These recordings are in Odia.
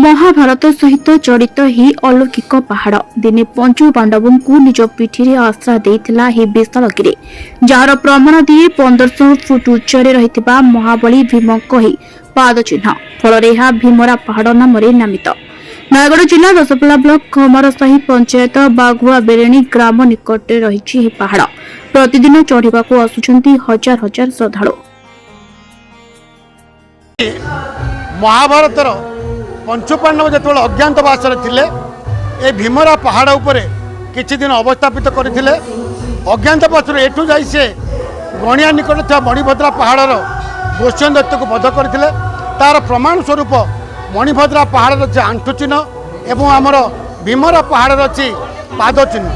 ମହାଭାରତ ସହିତ ଜଡ଼ିତ ଏହି ଅଲୌକିକ ପାହାଡ଼। ଦିନେ ପଞ୍ଚୁ ପାଣ୍ଡବଙ୍କୁ ନିଜ ପିଠିରେ ଆଶ୍ରା ଦେଇଥିଲା ଏହି ବିଶାଳ ଗିରି, ଯାହାର ପ୍ରମାଣ ଦିଏ 1500 ଫୁଟ ଉଚ୍ଚରେ ରହିଥିବା ମହାବଳୀ ଭୀମଙ୍କ ଏହି ପାଦ ଚିହ୍ନ। ଫଳରେ ଏହା ଭୀମରା ପାହାଡ଼ ନାମରେ ନାମିତ। ନୟାଗଡ଼ ଜିଲ୍ଲା ଦଶପଲ୍ଲା ବ୍ଲକ ଖମାରସାହି ପଞ୍ଚାୟତ ବାଘୁଆ ବେରେଣୀ ଗ୍ରାମ ନିକଟରେ ରହିଛି ଏହି ପାହାଡ଼। ପ୍ରତିଦିନ ଚଢ଼ିବାକୁ ଆସୁଛନ୍ତି ହଜାର ହଜାର ଶ୍ରଦ୍ଧାଳୁ। ମହାଭାରତର ପଞ୍ଚୁପାଣ୍ଡବ ଯେତେବେଳେ ଅଜ୍ଞାତବାସରେ ଥିଲେ, ଏ ଭୀମରା ପାହାଡ଼ ଉପରେ କିଛି ଦିନ ଅବସ୍ଥାପିତ କରିଥିଲେ। ଅଜ୍ଞାତବାସରୁ ଏଠୁ ଯାଇ ସେ ଗଣିଆ ନିକଟରେ ଥିବା ମଣିଭଦ୍ରା ପାହାଡ଼ର ଗୋସ୍ୱୀ ଦୈତ୍ୟକୁ ବଧ କରିଥିଲେ। ତାର ପ୍ରମାଣ ସ୍ୱରୂପ ମଣିଭଦ୍ରା ପାହାଡ଼ର ଅଛି ଆଣ୍ଠୁ ଚିହ୍ନ ଏବଂ ଆମର ଭୀମରା ପାହାଡ଼ର ଅଛି ପାଦ ଚିହ୍ନ।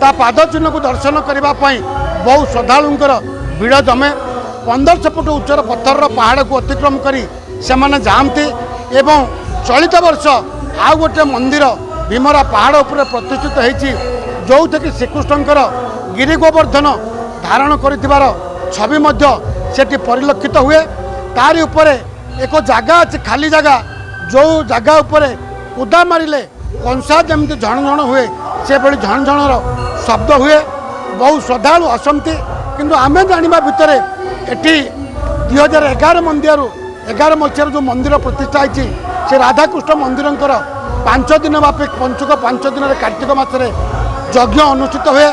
ତା ପାଦ ଚିହ୍ନକୁ ଦର୍ଶନ କରିବା ପାଇଁ ବହୁ ଶ୍ରଦ୍ଧାଳୁଙ୍କର ଭିଡ଼ ଜମେ। 1500 ଫୁଟ ଉଚ୍ଚର ପଥରର ପାହାଡ଼କୁ ଅତିକ୍ରମ କରି ସେମାନେ ଯାଆନ୍ତି ଏବଂ ଚଳିତ ବର୍ଷ ଆଉ ଗୋଟେ ମନ୍ଦିର ଭୀମରା ପାହାଡ଼ ଉପରେ ପ୍ରତିଷ୍ଠିତ ହେଇଛି, ଯେଉଁଥିକି ଶ୍ରୀକୃଷ୍ଣଙ୍କର ଗିରି ଗୋବର୍ଦ୍ଧନ ଧାରଣ କରିଥିବାର ଛବି ମଧ୍ୟ ସେଠି ପରିଲକ୍ଷିତ ହୁଏ। ତାରି ଉପରେ ଏକ ଜାଗା ଅଛି, ଖାଲି ଜାଗା, ଯେଉଁ ଜାଗା ଉପରେ କୁଦା ମାରିଲେ କଂସା ଯେମିତି ଝଣଝଣ ହୁଏ, ସେଭଳି ଝଣଝଣର ଶବ୍ଦ ହୁଏ। ବହୁ ଶ୍ରଦ୍ଧାଳୁ ଆସନ୍ତି। କିନ୍ତୁ ଆମେ ଜାଣିବା ଭିତରେ ଏଠି 2011 ମନ୍ଦିରରୁ 11 ମସିହାରୁ ଯେଉଁ ମନ୍ଦିର ପ୍ରତିଷ୍ଠା ହେଇଛି, ସେ ରାଧାକୃଷ୍ଣ ମନ୍ଦିରଙ୍କର 5 ଦିନ ବ୍ୟାପୀ ପଞ୍ଚୁକ 5 ଦିନରେ କାର୍ତ୍ତିକ ମାସରେ ଯଜ୍ଞ ଅନୁଷ୍ଠିତ ହୁଏ।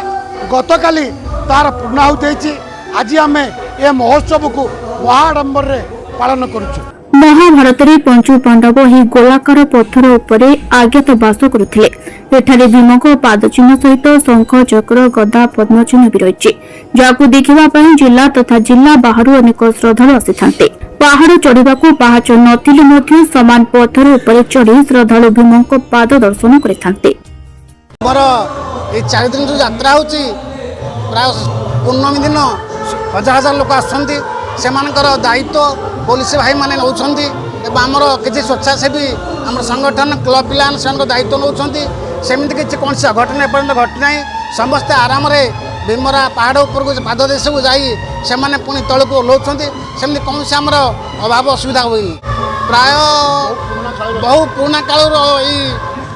ଗତକାଲି ତାର ପୂର୍ଣ୍ଣାହୁତି ହେଇଛି। ଆଜି ଆମେ ଏ ମହୋତ୍ସବକୁ ମହାଆଡ଼ମ୍ବରରେ ପାଳନ କରୁଛୁ। ମହାଭାରତରେ ପଞ୍ଚୁ ପାଣ୍ଡବ ଏହି ଗୋଲାକାର ପଥର ଉପରେ ଅଜ୍ଞାତ ବାସ କରୁଥିଲେ। ଏଠାରେ ଭୀମଙ୍କ ପାଦଚିହ୍ନ ସହିତ ଶଙ୍ଖ, ଚକ୍ର, ଗଦା, ପଦ୍ମ ଚିହ୍ନ ବି ରହିଛି, ଯାହାକୁ ଦେଖିବା ପାଇଁ ଜିଲ୍ଲା ତଥା ଜିଲ୍ଲା ବାହାରୁ ଅନେକ ଶ୍ରଦ୍ଧାଳୁ ଆସିଥାନ୍ତି। ପାହାଡ଼ ଚଢ଼ିବାକୁ ପାହାଚ ନଥିଲେ ମଧ୍ୟ ସମାନ ପଥର ଉପରେ ଚଢ଼ି ଶ୍ରଦ୍ଧାଳୁ ଭୀମଙ୍କ ପାଦ ଦର୍ଶନ କରିଥାନ୍ତି। ଆମର ଏଇ 4 ଦିନ ଯେଉଁ ଯାତ୍ରା ହେଉଛି, ପ୍ରାୟ ପୂର୍ଣ୍ଣମୀ ଦିନ ହଜାର ହଜାର ଲୋକ ଆସୁଛନ୍ତି। ସେମାନଙ୍କର ଦାୟିତ୍ୱ ପୋଲିସ ଭାଇମାନେ ନେଉଛନ୍ତି ଏବଂ ଆମର କିଛି ସ୍ୱେଚ୍ଛାସେବୀ, ଆମର ସଂଗଠନ, କ୍ଲବ ପିଲାମାନେ ସେମାନଙ୍କ ଦାୟିତ୍ୱ ନେଉଛନ୍ତି। ସେମିତି କିଛି କୌଣସି ଅଘଟଣ ଏପର୍ଯ୍ୟନ୍ତ ଘଟିନାହିଁ। ସମସ୍ତେ ଆରାମରେ ଭୀମରା ପାହାଡ଼ ଉପରକୁ, ପାଦ ଦେଶକୁ ଯାଇ ସେମାନେ ପୁଣି ତଳକୁ ଓହ୍ଲାଉଛନ୍ତି। ସେମିତି କୌଣସି ଆମର ଅଭାବ ଅସୁବିଧା ହୁଏନି। ପ୍ରାୟ ବହୁ ପୁରୁଣା କାଳରୁ ଏଇ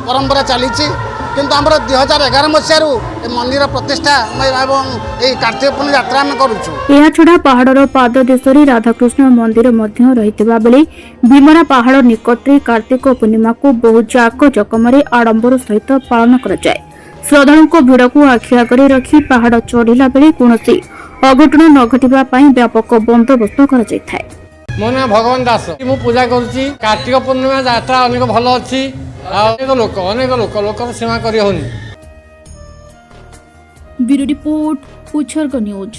ପରମ୍ପରା ଚାଲିଛି। କିନ୍ତୁ ଆମର 2011 ମସିହାରୁ ଏ ମନ୍ଦିର ପ୍ରତିଷ୍ଠା ଏବଂ ଏଇ କାର୍ତ୍ତିକ ପୂର୍ଣ୍ଣିମା ଯାତ୍ରା ଆମେ କରୁଛୁ। ଏହାଛଡ଼ା ପାହାଡ଼ର ପାଦ ଦେଶରେ ରାଧାକୃଷ୍ଣ ମନ୍ଦିର ମଧ୍ୟ ରହିଥିବା ବେଳେ ଭୀମରା ପାହାଡ଼ ନିକଟରେ କାର୍ତ୍ତିକ ପୂର୍ଣ୍ଣିମାକୁ ବହୁ ଜାକଜକମରେ ଆଡମ୍ବର ସହିତ ପାଳନ କରାଯାଏ। ଶ୍ରଦ୍ଧାଳୁଙ୍କ ଭିଡ଼କୁ ଆଖି ଆଗରେ ରଖି ପାହାଡ଼ ଚଢ଼ିଲା ବେଳେ କୌଣସି ଅଘଟଣ ନ ଘଟିବା ପାଇଁ ବ୍ୟାପକ ବନ୍ଦୋବସ୍ତ କରାଯାଇଥାଏ। ମୋ ନାଁ ଭଗବାନ ଦାସ। ମୁଁ ପୂଜା କରୁଛି। କାର୍ତ୍ତିକ ପୂର୍ଣ୍ଣିମା ଯାତ୍ରା ଅନେକ ଭଲ ଅଛି ଆଉ ଅନେକ ଲୋକ, ଅନେକ ଲୋକ, ଲୋକର ସୀମା କରି ହେଉନି। ବ୍ୟୁରୋ ରିପୋର୍ଟ, ଉତ୍ସର୍ଗ ନ୍ୟୁଜ୍।